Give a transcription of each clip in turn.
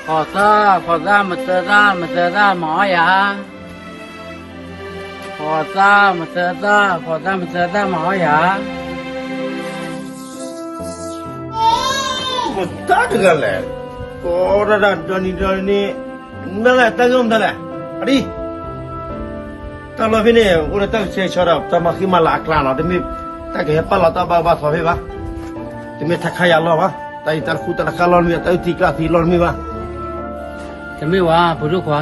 ဖီၣ်သၣ်, ဖီၣ်သၣ်, မတၤသၣ်, မတၤသၣ်, မၤအီၣ်ယၤ. ဖီၣ်သၣ်, မတၤသၣ်, ဖီၣ်သၣ်, မတၤသၣ်, မၤအီၣ်ယၤ. မတၤတဂၤလဲၣ်, ကိးဒၣ်ဒၣ်ဒီနံၤဒီနံၤ, မတၤလဲၣ်, တၢ်ဂ့ၢ်မတၤလဲၣ်, အဒံ တၢ်လီၢ်ဖဲန့ၣ် အိၣ်ဒီးတၢ်ကဆှဲကဆှီဒီး တၢ်မၤဃံမၤလၤအကျါနီၤ, တမ့ၢ်တၢ်ကဟဲပာ်လီၤတၢ်ဘၣ်ဘၣ်ထီဖဲဘၣ်, တမ့ၢ်ထးခါယၤလီၢ်ဘၣ်, တၢ်အံၤတၢ်တဃူတၢ်တဃါလီၢ်တမ့ၢ်ဘၣ်, တၢ်အုၣ်သံကျၢ်သံလီၢ်တမ့ၢ်ဘၣ်. တမ့ၢ်ဝဲ ဖိဒိၣ်ခွါ,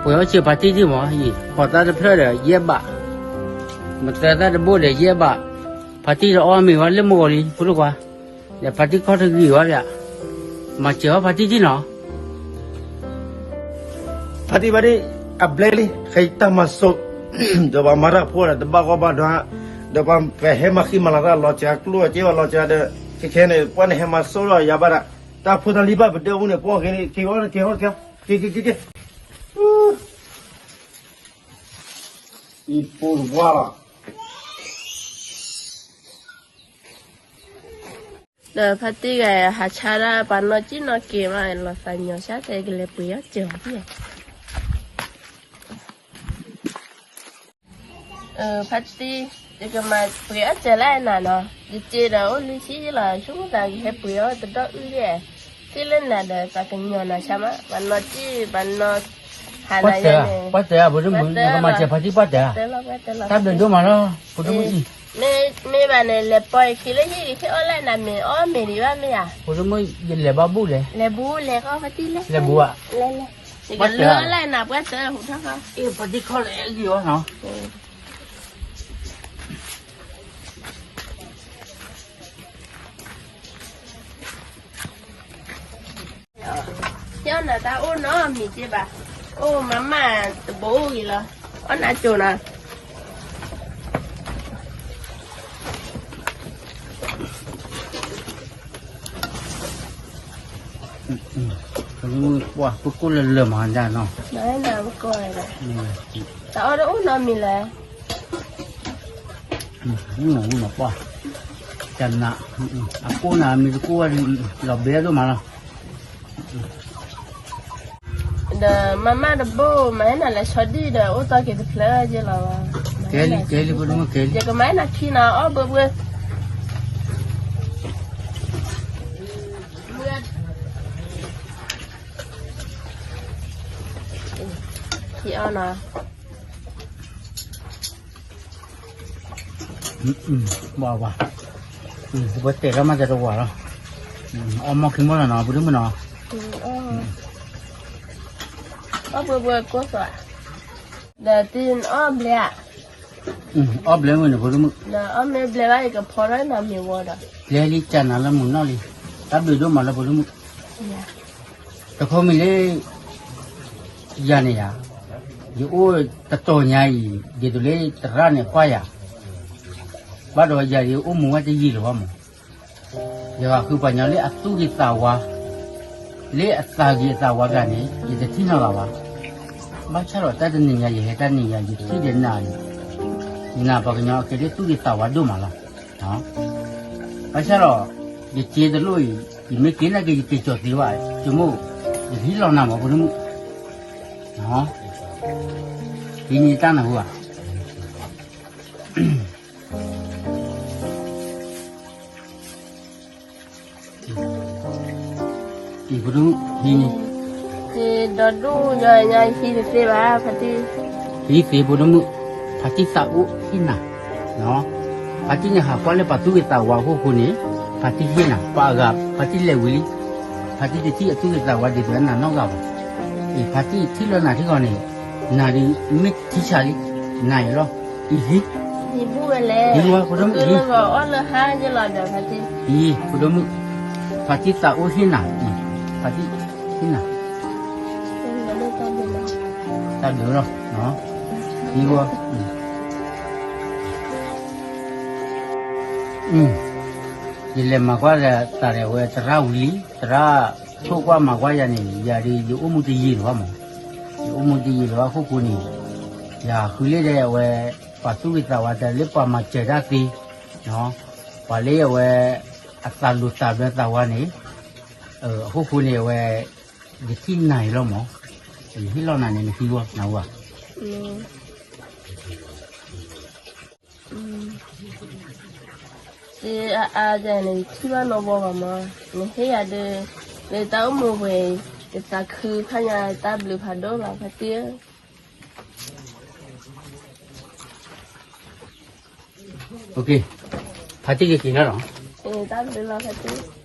ပှဲၤအီၣ်စၢၤဖါတံၢ်တံၢ်မးအံၤ, ဖီၣ်သၣ်တဖျၢၣ်ဒီးယဲၢ်ဘး, မတၤသၣ်တဘိၣ်ဒီးယဲၢ်ဘး, ဖါတံၢ်တအီၣ်မ့ၤဝဲလၢမုၢ်ဂီၤလံ ဖိဒိၣ်ခွါ, ဒီးဖါတံၢ်ခီၣ်တဂံၤဝဲဒီး, မၤစၢၤအီၣ်ဖါတံၢ်တံၢ်နီၤ. ဖါတံၢ်ဖါတံၢ်, အဘျဲလံ ခဲအံၤတၢ်မၤစိး, ဒီးပှၤမၤတၢ်ဖိဒီးတဘၣ်ဂီၢ်ဘၣ်ဒွါ, ဒီးပှၤဟဲမၤဃံမၤလၤတၢ်လီၤစှၤကျိၣ်စ့ဝဲလီၤစှၤဒီး, ခဲခဲန့ၣ် ပှၤန့ၣ်ဟဲမၤစိးဒီးယၤဘၣ်ဒီး, တၢ်ဖိတၢ်လံၤဘၣ်ပဒၢမူန့ၣ် ပှၤက့ၤန့ၣ် က့ၤဝဲ က့ၤဝဲ က့ၤဝဲ, က့ၤ က့ၤ က့ၤ က့ၤ, အံၤပိတဝါလီၤ. ဒီးဖါတံၢ်ဂၤဟးဆါဒၣ်ပှၤနီၢ်ကံၣ်နီၢ်က့ၤမး လီၤသးညီၤဆါတဲကလဲၤပှ့ၤအီၣ်စၢၤဘၣ်. ဖါတံၢ်, ယကမၤပှ့ၤအီၣ်စၢၤလၢနၤနီၤ, ယစ့ဒီးအိၣ်လံဆံလီၤ, ဆိကမိၣ်သးကဟဲပှ့ၤအီၣ်တဒီအုၣ်ယဲၢ်, သ့ၣ်လၢနၤဒီးသးကညီၤနၤဆါမး, ပှၤနီၢ်ကံၣ် ပှၤနီၢ်ဟးနၤယဲၢ်န့ၣ်, ပှၤတဲ, ပှၤတဲ, ဖိဒိၣ်မုၣ် ယကမၤစၢၤဖါတံၢ်ပှၤတဲ, တၢ်ဘျုးဒိၣ်မးလီၤ ဖိဒိၣ်မုၣ်အံၤ. မ့ၢ်ဘၣ်န့ၣ် လဲၤပိာ်ယခံလၢဟံၣ်ကဟ့ၣ်အီၣ်လၢနၤမ့ၢ်အီၣ်မ့ၢ်ဒံးဘၣ်မ့ၢ်ဧါ. ဖိဒိၣ်မုၣ် ယလဲၤဘၣ်ဘူၣ်လဲၣ်, လဲၤဘူၣ်လဲၤကီၢ်ဖါတံၢ်လဲၣ်, လဲၤဘူၣ်ဧါ, လဲၤလဲၤ, ယကလၢလၢနၤပှၤတဲဟူထီၣ်ခီ, အ့ၣ် ဖါတံၢ်ခီၣ်လၢအဲၣ်ဂံၢ်အီၤနီၤ. ယအီၣ်နၤတၢ်အိၣ်နီတမံၤက့ဘၣ်, အိၣ်မၤမၢ်တဘိဂ့ၤလီၤ, အီၣ်နၤကၠိၤနီၤ. ပကိၢ်လၢလၢမၤဒၣ်နီၤ, တၢ်အီၣ်တအိၣ်နီတမံၤလဲၣ်. မၤပှၢ်, ကနး, အကိၢ်နၤမ့ၢ်တကိၢ်ဝဲ လီၤဘဲဒိၣ်မးလီၤ. ဒီးမၤမၢ်တဘိ မၤဟဲနၤလဲၤဆီဒံၣ်ဒီး အိၣ်တ့ၢ်က့ၤတဖျၢၣ်က့လီၤ. ကဲလံ ကဲလံ ဖိဒိၣ်မုၣ်ကဲလံ, ယကမၤဟဲနၤခံနီၤ အီၣ်ဘှဲဘှဲ, ခံအီၣ်နီၤ. ဘၣ်ဘၣ်, ပတဲထီၣ်မးတတဝၤလီၤ, အီၣ်မီၢ်ခံမီၢ်လီၤနီၤ ဖိဒိၣ်မုၣ်နီၤ, အီၣ်ဘှဲဘှဲကိၢ်သး, ဒီးတအီၣ်ဘျဲဧါ, အီၣ်ဘျဲမုၢ်န့ၣ် ဖိဒိၣ်မုၣ်, ဒီးအီၣ်မ့ၢ်ဘျဲဘၣ် ယကဖီထီၣ်နၤမ့ၢ်ဝီဒီး, လဲၤလံကနၤလၢမုၢ်နီၢ်လံ, တၢ်ဘျုးဒိၣ်မးလၢဖိဒိၣ်မုၣ်. တခီမ့ၢ်လၢ ယၤန့ၣ်ယၤ, ယအိၣ်တတီၤညါအံၤ ဒ်သိးလၢသရၣ်န့ၣ်ကွၢ်ယၤ, ဘၣ်ဒီးယၤဒ်အိၣ်မူဝဲတယံာ်လၢၤဘၣ်မး, ယဂၤဃုပှၤညီလၢအသူၣ်ဂ့ၤသးဝါ, လၢအသးဂ့ၤအသးဝါတဂၤန့ၣ် ယတထံၣ်နီၢ်လၢၤဘၣ်. ဘၣ်ဆၣ်ဒီးတၢ်တနံၤညါ ယဟဲတၢ်နံၤညါ ယထံၣ်ဒီးနၤန့ၣ်, နၤပှၤကညီအကဲလၢသူၣ်ဂ့ၤသးဝါဒိၣ်မးလီၤ. ဘၣ်ဆၣ်ဒီး ယစ့တလိၣ်အံၤ ယမ့ၢ်က့ၤနာ်က့ၤ ယက့ၤကၠီၤသ့ဘၣ်, ဆိကမိၣ် ယကဟ့ၣ်လီၤနၤမး ဖိဒိၣ်မုၣ်, ဟံးန့ၢ်တၢ်နၢ်ဟူဧါ. အံၤ ဖိဒိၣ်မုၣ် ဟံးန့ၢ်, ဒီဒူၣ်ညီညီ ဟံးတသ့ဘၣ် ဖါတံၢ်, ဟံးသ့ ဖိဒိၣ်မုၣ်, ဖါတံၢ်သးအိၣ်ဟ့ၣ်နၤ, ဖါတံၢ်န့ၣ်ဟးကွၢ်လၢပှၤသူၣ်ဂ့ၤသးဝါအခိၣ်ဃိန့ၣ်, ဖါတံၢ်ဟ့ၣ်နၤ ပှၤအဂၤ ဖါတံၢ်လဲၤဝံၤလံ, ဖါတံၢ်တထံၣ်အသူၣ်ဂ့ၤသးဝါဒ်သိးနၤနီတဂၤဘၣ်. အံၤ ဖါတံၢ်ထံၣ်လၢနၤထံကီၢ်န့ၣ်, နၤဒ်မ့ၢ်ထံဆးလံ, နၤအံၤလီၤ, အံၤဟံး, ဟံးဝဲ ဖိဒိၣ်မုၣ်, အံၤ ဖိဒိၣ်မုၣ်, ဖါတံၢ်သးအိၣ်ဟ့ၣ်နၤ, ဖါတံၢ်ဟ့ၣ်နၤ, တၢ်ဘျုးလီၤ, ဟံးဝဲ, ယလဲၤမၤကွၢ်ဒီးတၢ်ဒီးအဝဲသရၣ်ဝံၤလံ, သရၣ်ဆိၣ်ကွၢ်မၤကွၢ်ယၤန့ၣ် ယၤဒ်ယအိၣ်မူတယံာ်လၢၤဘၣ်မး, ယအိၣ်မူတယံာ်လၢၤဘၣ်အခိၣ်ဃိန့ၣ်, ယဃုလ့ၣ်ဒီးအဝဲ ပှၤသူၣ်ဂ့ၤသးဝါတၢ်လၢပှၤမၤစၢၤတၢ်သ့, ပှၤလၢအဝဲ အသးလိၤသးဘျၢသးဝါန့ၣ် အဃိဃိန့ၣ် အဝဲ ယထံၣ်နၤအံၤလီၤမး, ယဟ့ၣ်လီၤနၤန့ၣ် နဟံးဝဲ နဝဲ. အါအါန့ၣ် ယထံၣ်ဘၣ်နီၢ်ဘီဘၣ်မး, နဟ့ၣ်ယၤဒီး လၢတၢ်အိၣ်မူပူၤ, ယသးခုဖးညါ တၢ်ဘျုးဖးဒိၣ်လီၤ ဖါတံၢ်ဧၢ. ဖါတံၢ်ကက့ၤနီၤလီၤ. တၢ်ဘျုးလီၤ ဖါတံၢ်.